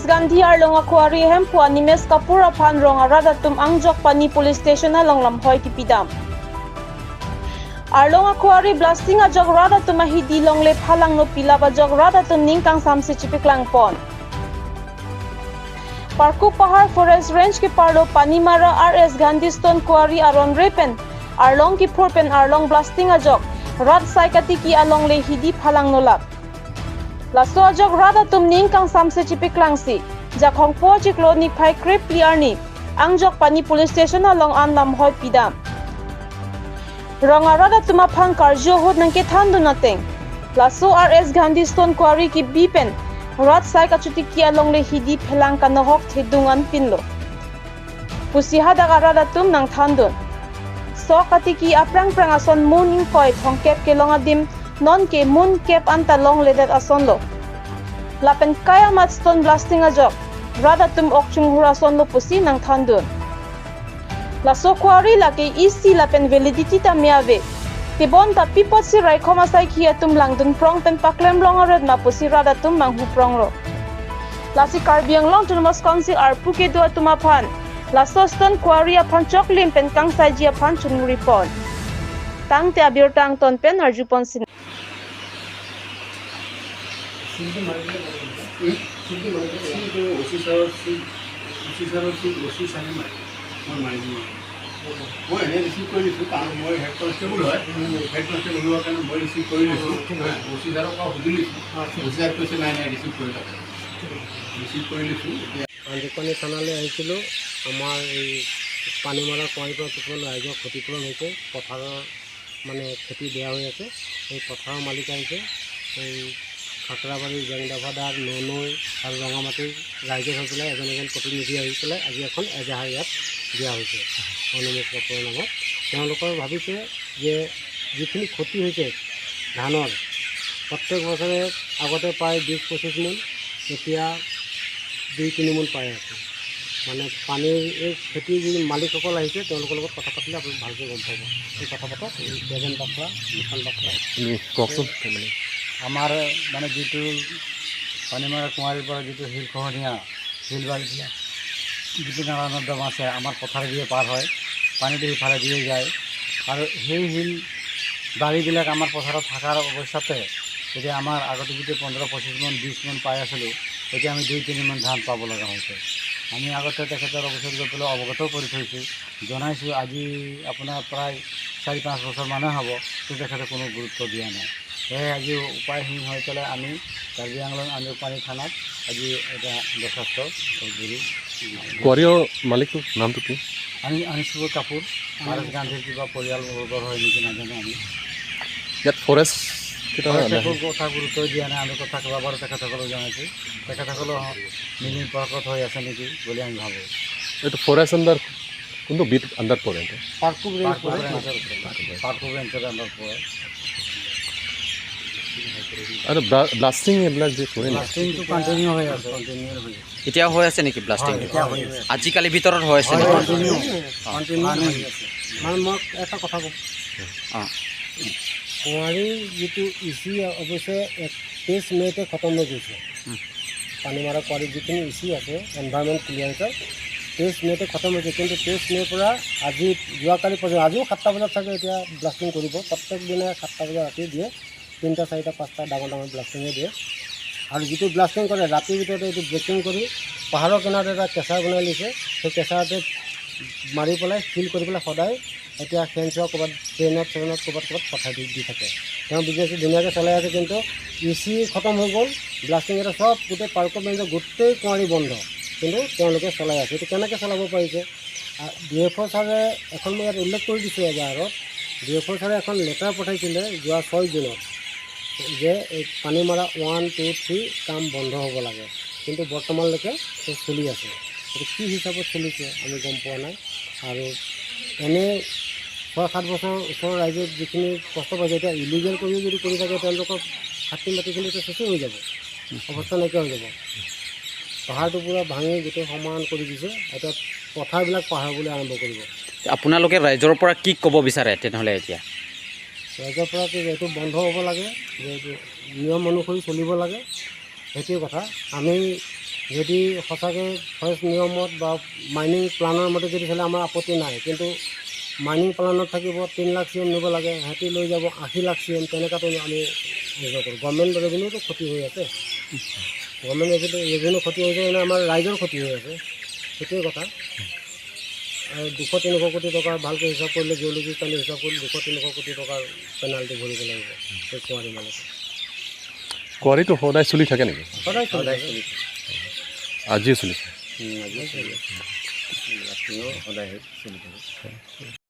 R S Gandhi arlong a quarry hem pu Animesh Kapoor aphan rong arada tum angjok Pani police station along lam hoi ki pidam. Arlong a quarry blasting a jog rada tum a hidi long le phalang no pila ba jog rada tum ning kang sam se chipiklang pon. Parku Pahar Forest Range ke parlo Panimara R S Gandhi Stone Quarry aron repen arlong ki phurpen arlong blasting a jog rad saikati ki along le hidi phalang no lap. Laso ajok rada tum ning kang samse chipiklang si jakhong po chiklo nik phai krip pliarni angjok Pani police station along an lam hoi pidam. Ronga rada tuma phang karjo hot nangke thandu nateng. Laso R S Gandhi Stone Quarry ki bipen rat sai kachuti ki along le hidi phelang kanohok thedungan pinlo. Pusi hada rada tum nang thandun. So kati ki aprang prang ason muning koi thong kep ke longa dim non ke mun kep anta long ledet ason lo. Lapen kaya mat stone blasting ajok rada tum okchung hura son lo pusi nang thandun. Laso quarry la ke EC lapen validity ta miave. Tibon ta pipot si rai khoma sai khia tum langdun prong pen paklem long aret ma pusi rada tum manghu prong ro. Lasi Karbi Anglong Autonomous Council ar puke do tuma phan. Laso stone quarry aphan choklim pen kang sai ji aphan chunguri pon. Tang te abir tang ton pen arjupon sin. মই এনেই receive কৰি দিছোঁ, কাৰণ মই head constable হয়। Head constable হোৱাৰ কাৰণে মই ৰিচিভ কৰি লৈছোঁ। অ চি ছাৰক পৰা সুধি লৈছোঁ, অ চি ছাৰ কৈছে নাই নাই, ৰিচিভ কৰি লওক। ৰিচিভ কৰি লৈছোঁ এতিয়া। আঞ্জুপানী থানালৈ আহিছিলোঁ। আমাৰ এই পানীমৰা কুঁৱাৰীৰ পৰা কিছুমান ৰাইজৰ ক্ষতিপূৰণ হৈছে, পথাৰৰ মানে খেতি বেয়া হৈ আছে। সেই পথাৰৰ মালিক আহিছে, এই খাকৰাবাৰী, জেংদাভাদাৰ, ননৈ আৰু ৰঙামাটিৰ ৰাইজৰ হৈ পেলাই এজন এজন প্ৰতিনিধি আহি পেলাই আজি এখন এজাহাৰ ইয়াত দিয়া হৈছে অনিমেষ কাপুৰৰ নামত। তেওঁলোকৰ ভাবিছে যে যিখিনি ক্ষতি হৈছে ধানৰ, প্ৰত্যেক বছৰে আগতে প্ৰায় 20-25 মোন, এতিয়া 2-3 মোন পাই আছে। মানে পানীৰ এই খেতিৰ যি মালিকসকল আহিছে, তেওঁলোকৰ লগত কথা পাতিলে আপুনি ভালকৈ গম পাব। এই কথা পাতক, এই দেৱেন বাখৰা, কিষাণ বাখৰা। কওকচোন মানে। আমাৰ মানে যিটো পানীমৰা কুঁৱাৰীৰ পৰা যিটো শিল খহনীয়া, শিল বালিবিলাক যিটো নালা নৰ্দমা আছে, আমাৰ পথাৰ দিয়ে পাৰ হয়, পানীটো সিফালে দিয়ে যায়। আৰু সেই শিল বালিবিলাক আমাৰ পথাৰত থকাৰ অৱস্থাতে এতিয়া আমাৰ আগতে যিটো 15-25 মোন, 20 মোন পাই আছিলোঁ, এতিয়া আমি 2-3 মোন ধান পাব লগা হৈছে। আমি আগতে তেখেতৰ অফিচত গৈ পেলাই অৱগতও কৰি থৈছোঁ, জনাইছোঁ। আজি আপোনাৰ প্ৰায় 4-5 বছৰমানে হ'ব, কিন্তু তেখেতে কোনো গুৰুত্ব দিয়া নাই। সেয়ে আজি উপায়হীন হৈ পেলাই আমি কাৰ্বি আংলং আঞ্জুপানী থানাত আজি এটা দৰ্খাস্ত বুলি। কোৱাৰীৰ মালিকটো নামটো কি? আমি আনিছোঁ কাপোৰ আৰ এছ গান্ধীৰ কিবা পৰিয়ালবৰ্গৰ হয় নেকি নাজানো আমি। ইয়াত ফৰেষ্ট কেইটা? একো কথা গুৰুত্ব দিয়া নাই। আমি কথা কেইবাবাৰো তেখেতসকলক জনাইছোঁ, তেখেতসকলেও মিলি প্ৰকট হৈ আছে নেকি বুলি আমি ভাবোঁ। এইটো ফৰেষ্ট আণ্ডাৰ কোনটো বিট আণ্ডাৰ পৰে এইটো? পাৰ্কুব ৰেঞ্জ পৰে। পাৰ্কুব ৰেঞ্জৰ আণ্ডাৰ পৰে। আৰু ব্লাষ্টিং এইবিলাক যে কৰে ন? ব্লাষ্টিংটো কণ্টিনিউ হৈ আছে, কণ্টিনিউ হৈ আছে। এতিয়াও হৈ আছে নেকি ব্লাষ্টিং? এতিয়া হৈ আছে। আজিকালি ভিতৰত হৈ আছে নেকি? কণ্টিনিউ। কণ্টিনিউ হৈ আছে। মানে মই এটা কথা কওঁ। কুঁৱাৰীৰ যিটো ইচি, অৱশ্যে 31 মে'তে খতম হৈ গৈছে। পানীমৰা কুঁৱাৰীত যিখিনি ইচি আছে, এনভাইৰমেণ্ট ক্লিয়াৰেঞ্চৰ, 23 মে'তে খতম হৈছে। কিন্তু 23 মে'ৰ পৰা আজি যোৱাকালি পৰ্যন্ত, আজিও 7টা বজাত চাগে এতিয়া ব্লাষ্টিং কৰিব। প্ৰত্যেক দিনাই 7টা বজাত ৰাতি দিয়ে, 3টা, 4টা, 5টা ডাঙৰ ডাঙৰ ব্লাষ্টিঙে দিয়ে। আৰু যিটো ব্লাষ্টিং কৰে, ৰাতিৰ ভিতৰতে এইটো ব্ৰেকিং কৰি পাহাৰৰ কিনাৰত এটা কেঁচাৰ বনাই লৈছে। সেই কেঁচাৰতে মাৰি পেলাই ফিল কৰি পেলাই সদায় এতিয়া খেনচোৱা ক'ৰবাত ট্ৰেইনত চেইনত ক'ৰবাত ক'ৰবাত পঠাই দি দি থাকে। তেওঁ বিজনেছটো ধুনীয়াকৈ চলাই আছে, কিন্তু ইচি খতম হৈ গ'ল, ব্লাষ্টিং এটা চব গোটেই পাৰ্কৰ ৰেঞ্জৰ গোটেই কুঁৱাৰী বন্ধ, কিন্তু তেওঁলোকে চলাই আছে। এইটো কেনেকৈ চলাব পাৰিছে? ডি এফ অ' ছাৰে এখন, মই ইয়াত উল্লেখ কৰি দিছোঁ এজাহাৰত, ডি এফ অ' ছাৰে এখন লেটাৰ পঠাইছিলে যোৱা 6 জুনত যে এই পানীমৰা 1, 2, 3 কাম বন্ধ হ'ব লাগে, কিন্তু বৰ্তমানলৈকে সেই চলি আছে। এইটো কি হিচাপত চলিছে আমি গম পোৱা নাই। আৰু এনেই 6-7 বছৰ ওচৰৰ ৰাইজে যিখিনি কষ্ট পাইছে, এতিয়া ইলিগেল কৰিও যদি কৰি থাকে, তেওঁলোকৰ খাটি মাটিখিনি এতিয়া চেচেই হৈ যাব, অৱস্থা নাইকিয়া হৈ যাব। পাহাৰটো পূৰা ভাঙি গোটেই সমান কৰি দিছে, এতিয়া পথাৰবিলাক পাহাৰ হ'বলৈ আৰম্ভ কৰিব। আপোনালোকে ৰাইজৰ পৰা কি ক'ব বিচাৰে তেনেহ'লে এতিয়া? ৰাইজৰ পৰা কি, এইটো বন্ধ হ'ব লাগে, যে এইটো নিয়ম অনুসৰি চলিব লাগে, সেইটোৱে কথা। আমি যদি সঁচাকৈ ফৰেষ্ট নিয়মত বা মাইনিং প্লানৰ মতে যদি চলে, আমাৰ আপত্তি নাই। কিন্তু মাইনিং প্লানত থাকিব 3 লাখ চিএম নিব লাগে, সিহঁতি লৈ যাব 80 লাখ চিএম। তেনেকুৱাতো আমি নকৰোঁ। গভৰ্ণমেণ্ট ৰেভিনিউটো ক্ষতি হৈ আছে। গভৰ্ণমেণ্ট ৰেভিনিউ ক্ষতি হৈছে মানে আমাৰ ৰাইজৰ ক্ষতি হৈ আছে, সেইটোৱে কথা। আৰু 200-300 কোটি টকা ভালকৈ হিচাপ কৰিলে, জিঅ'লজিষ্ট আনি হিচাপ কৰিলে 200-300 কোটি টকাৰ পেনাল্টি ভৰিব লাগিব সেই কোৱাৰী মালিকে। কোৱাৰীটো সদায় চলি থাকে নেকি? সদায় চলি সদায় থাকে। চলি থাকে। আজিও চলিছে? আজিও চলি আছে, ৰাতিও সদায় চলি থাকে।